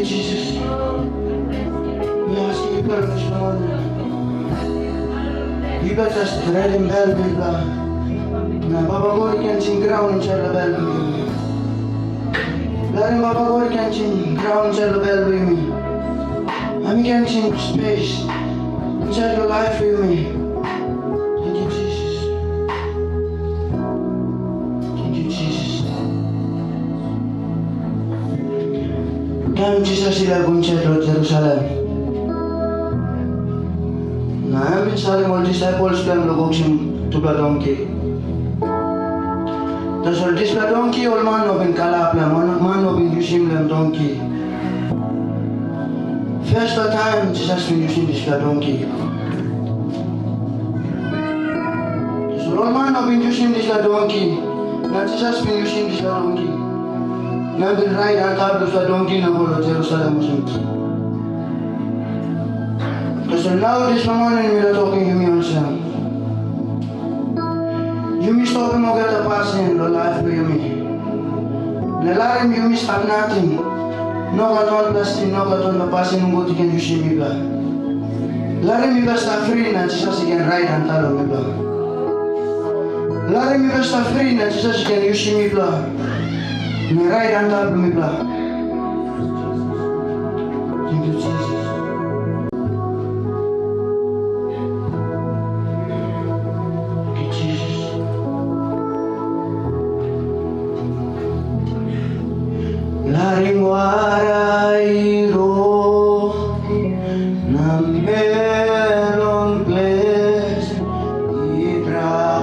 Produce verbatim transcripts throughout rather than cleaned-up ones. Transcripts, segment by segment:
Jisas, mi askim yupela long dispela moning. Yupela jas redim bel bilong yupela. Na Papa God i ken ting graun insait long bel bilong yumi. Larim Papa God i ken ting graun insait long bel bilong yumi. Na mi ken ting spes insait long laip bilong yumi. Thank you, Jesus. Thank you, Jesus. Taim Jisas i laik go insait long Jerusalem, na em i salim ol disaipel bilong em long go kisim tupela donki. Tasol dispela donki ol man no bin kalap long em, ol man no bin yusim long em donki. Firstpela taim Jisas bin yusim dispela donki. Tasol ol man no bin yusim dispela donki, na Jisas bin yusim dispela donki. Na em bin rait antap long dispela donki na go long Jerusalem olsem. Tasol nau dispela moning mi laik tokim yumi olsem, yumi stopim olgeta pasin long laip bilong yumi, na larim yumi stap nating. Nogat wanpela sin, nogat wanpela pasin nogut i ken yusim mipela. Larim mipela stap fri na Jisas i ken rait antap long mipela. Larim mipela stap fri na Jisas i ken yusim mipela na rait antap long mipela. Thank you, Jesus. Thank you, Jesus. Larim wara i ro na melon ples i drai.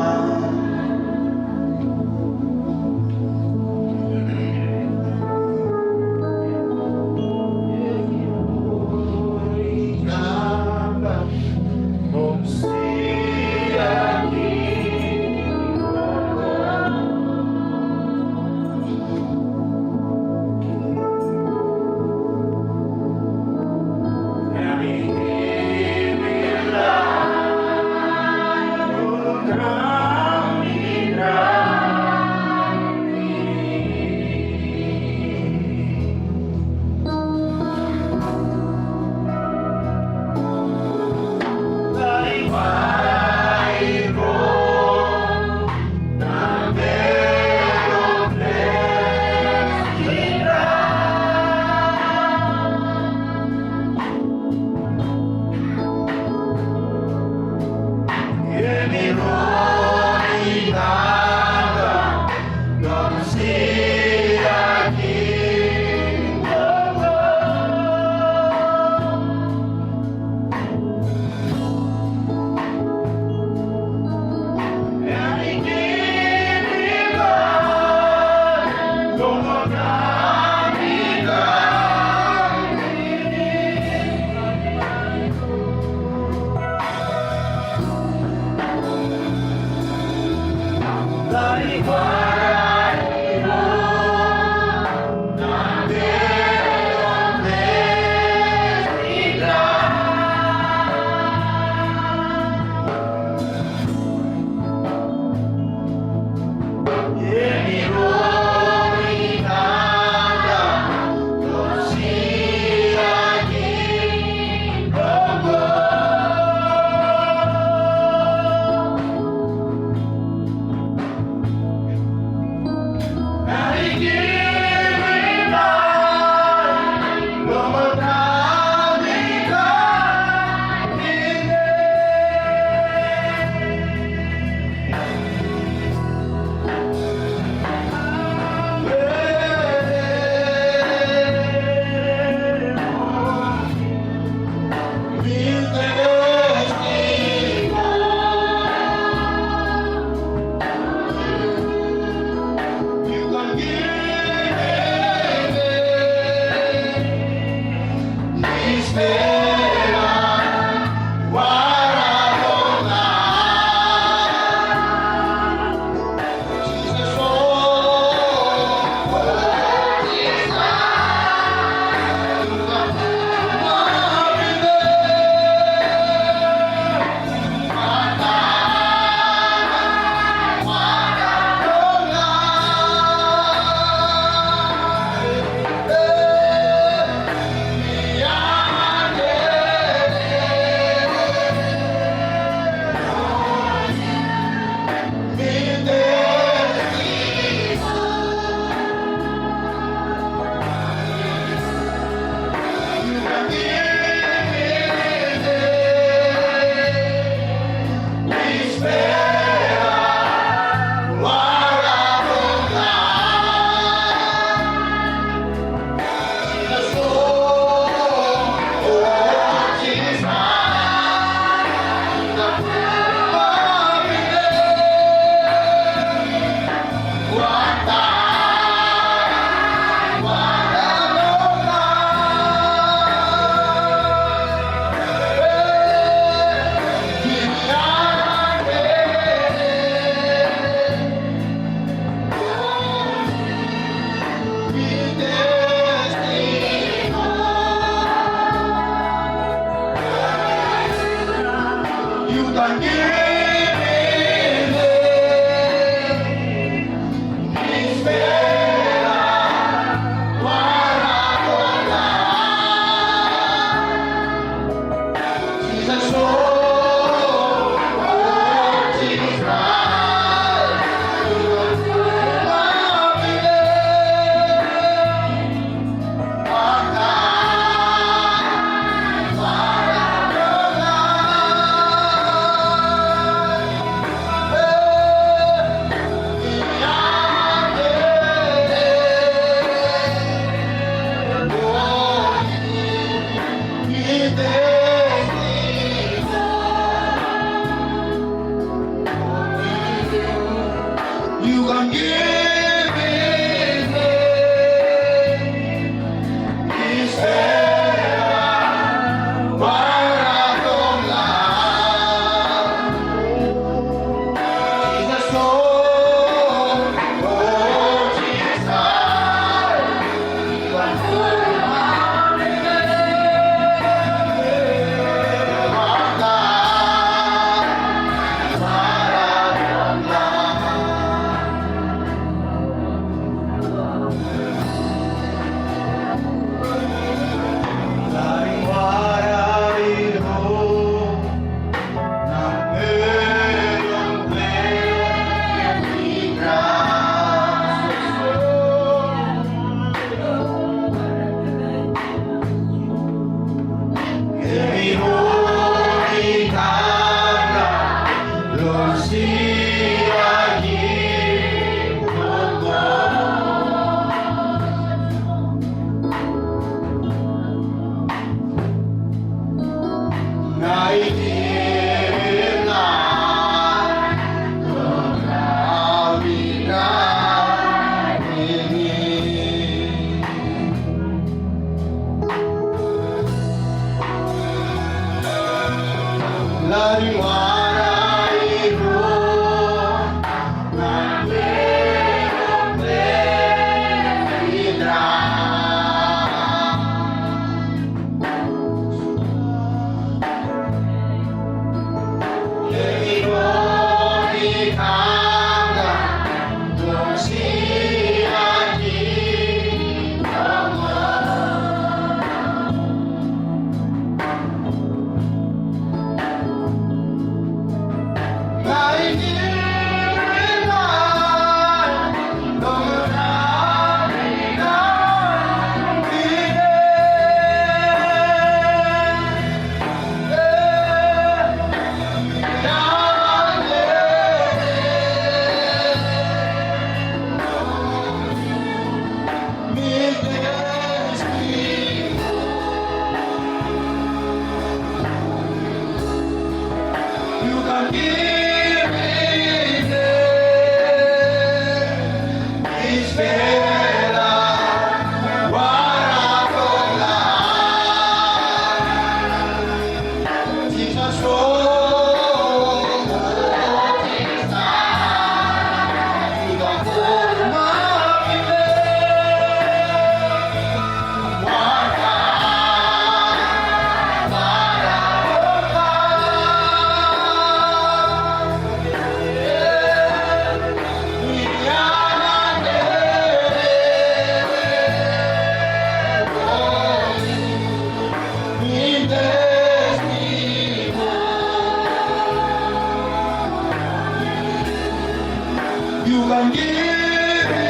You can give me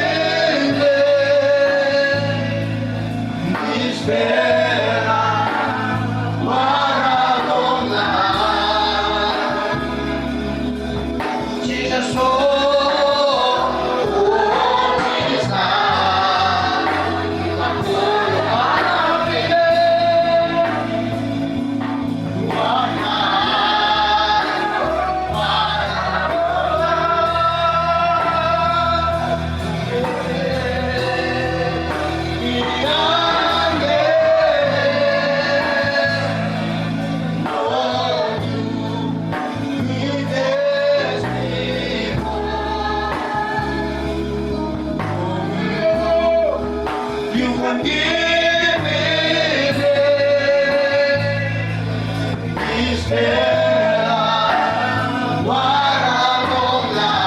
this better, what I don't like. You can give me this better, what I don't like.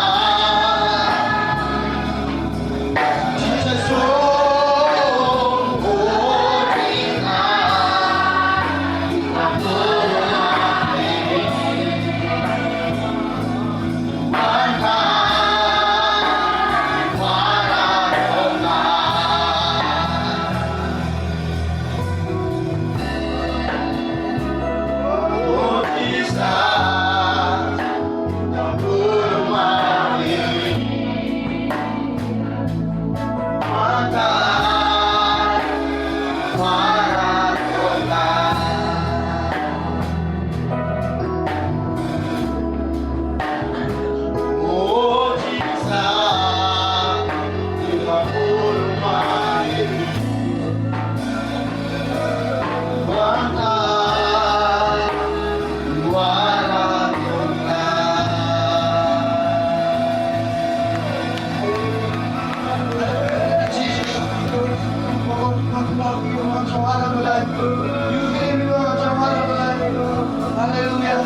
Haleluya.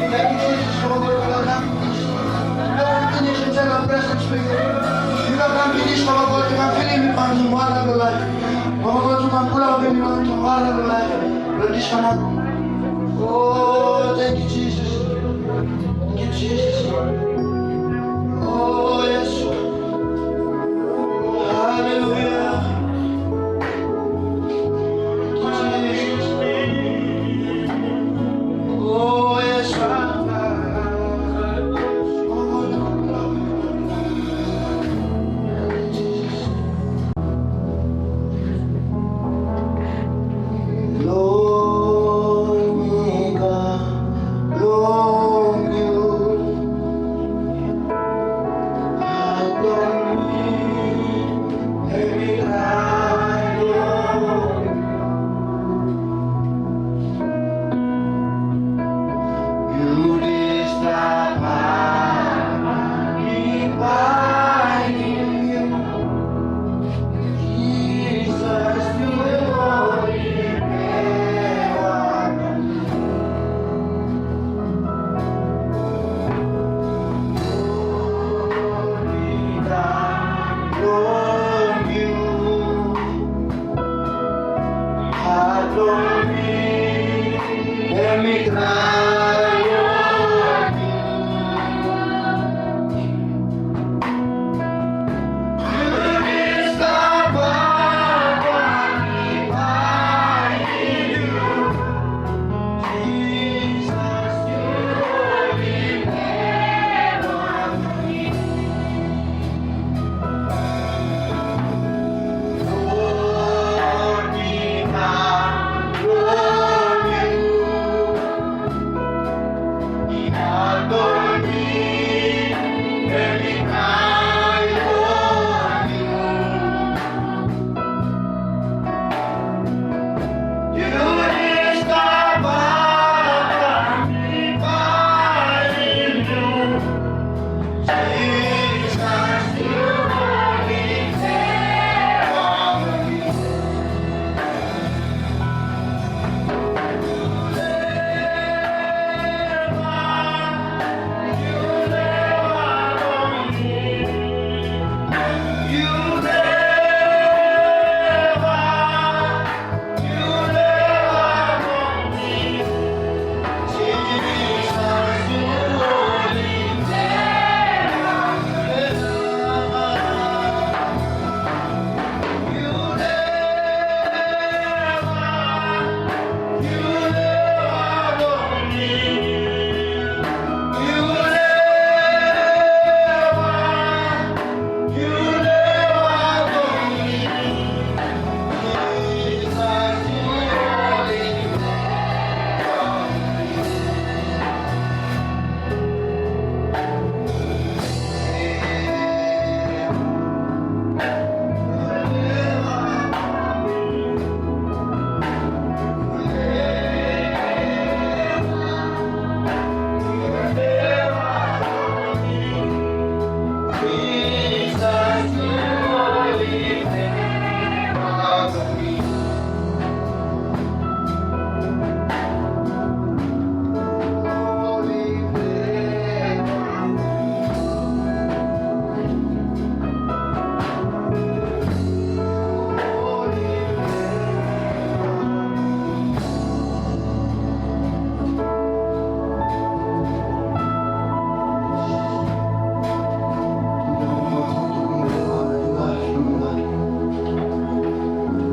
Thank you, Jesus, for what you have done. Yu no kam pinis insait long presens bilong yu. Yu no kam pinis, Papa God, yu kam filim mi wantaim wara bilong laip. Papa God, yu kam pulapim mi wantaim wara bilong laip. Long dispela nait. Oh, thank you, Jesus. Thank you, Jesus. Oh, yes. Haleluya.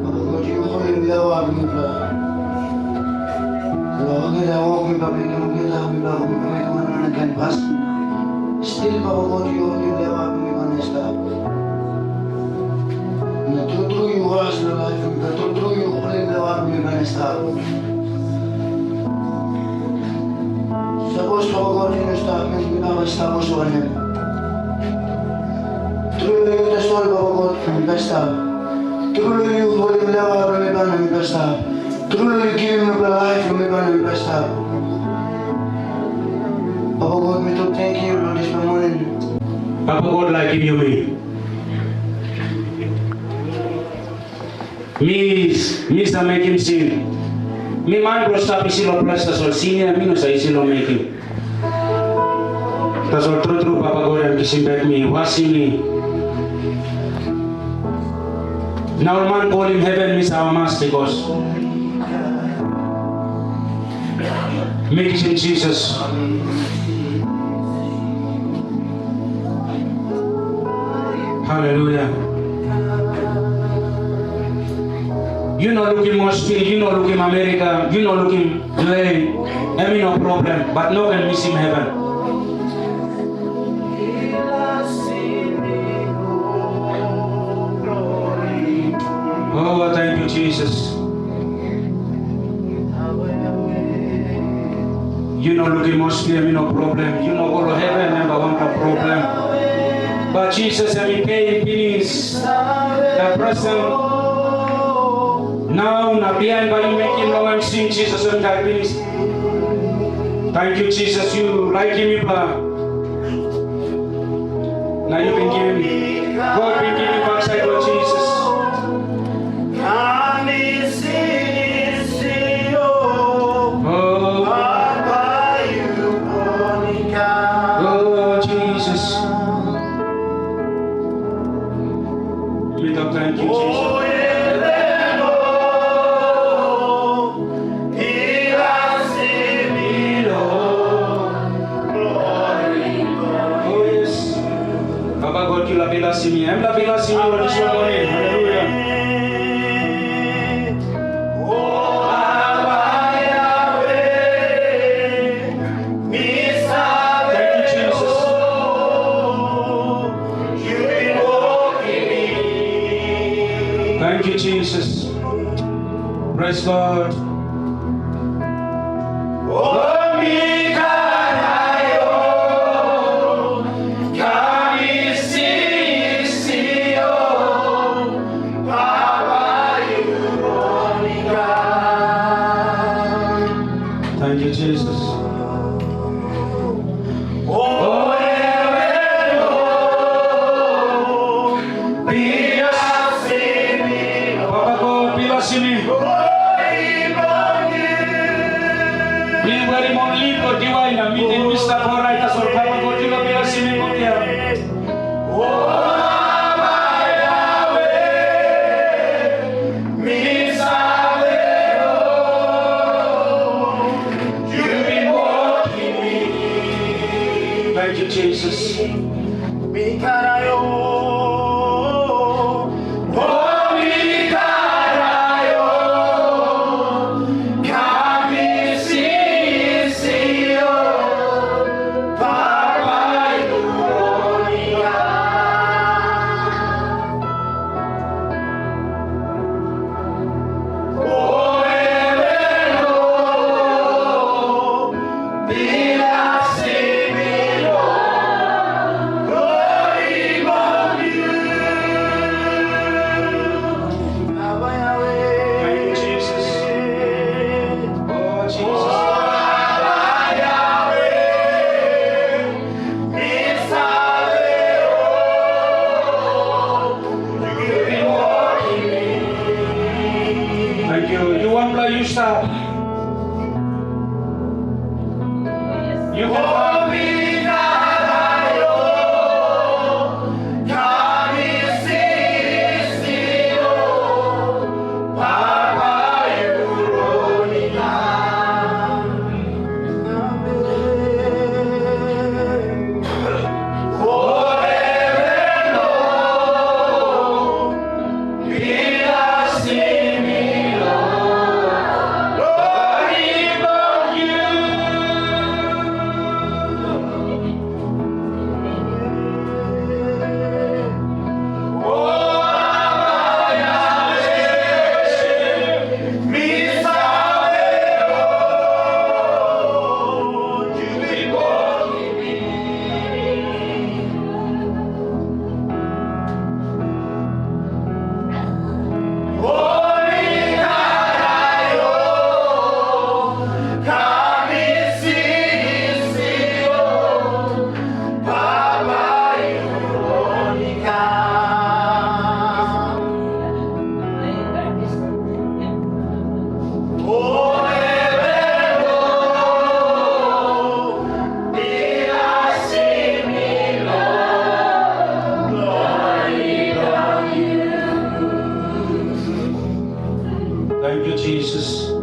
Papa God, yu holim lewa bilong mipela. Long olgeta wok mipela mekim, olgeta mipela mekim wankain pasin, stil, Papa God, yu holim lewa bilong mipela i stap. Na tru tru yu was long laip bilong mipela, tru tru yu holim lewa bilong mipela i stap. Sapos, Papa God, yu no stap, mipela bai stap olsem wanem? Tru long yu tasol, Papa God, mipela i stap. Tru long yu holim lewa bilong mipela na mipela i stap. Tru long yu givim mipela laip long mipela na mipela i stap. Papa God, mi tok tenkyu long dispela moning. Papa God laikim yumi. Mi, mi sa mekim sin. Mi man bilong stap isi long ples, tasol sin ya mi no sa isi long mekim. Tasol tru tru, Papa God em kisim bek mi, wasim mi. Na ol man kolim heven mi sa amamas, bikos mi kisim Jisas. Haleluya. Yu no lukim Moski, yu no lukim Amerika, yu no lukim Delay, em i no problem, bat no ken misim heven. Oh, thank you, Jesus. Yu no lukim Moski, em i no problem. Yu no go long heven, em bai wanpela problem. Bat Jisas em i peim pinis. Na presen nau na bihain bai yu mekim long em sin, Jisas em dai pinis. Thank you, Jesus, yu laikim mipela. Na yu bin givim, God bin givim baksait long Jisas. Oh, oh, Jesus. Mi tok, thank you, Jesus. Oh, yes. Papa God, yu laik belasim mi. Em laik belasim mi long dispela moning. Haleluya. Thank you, Jesus. Thank you, Jesus. Praise God. Thank you, Jesus. Papa God, belasim mi. Mi werim ol lip long diwai na mi ting mi stap orait, tasol Papa God, yu no belasim mi gut ya. Thank you, Jesus. Thank you, Jesus. Oh, Jesus. Thank you. Yu wanpela yu stap. Yu ken Jisas,